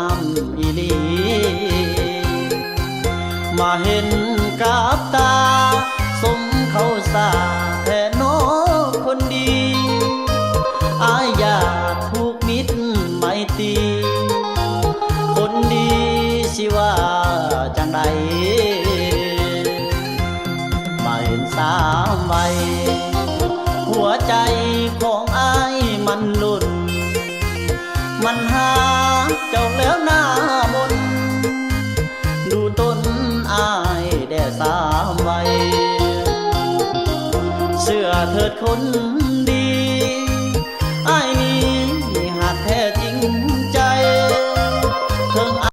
ງາມອີ່ຫຼີ ມາເຫັນກັບຕາ ສົມເຂົ້າສາແທ້ນໍຄົນດີ ອາຍຢາກຜູກມິດໄມຕີ ຄົນດີຊິວ່າຈັ່ງໃດ ມາເຫັນສາມໄວ ຫົວໃຈຂອງອ້າຍມັນຫຼຸນ ມັນຫາເຈົ້າແລ້ວໜ້າມົນ ດູຕົນອ້າຍແດ່ສາມໄວ ເຊື່ອເຖີດຄົນ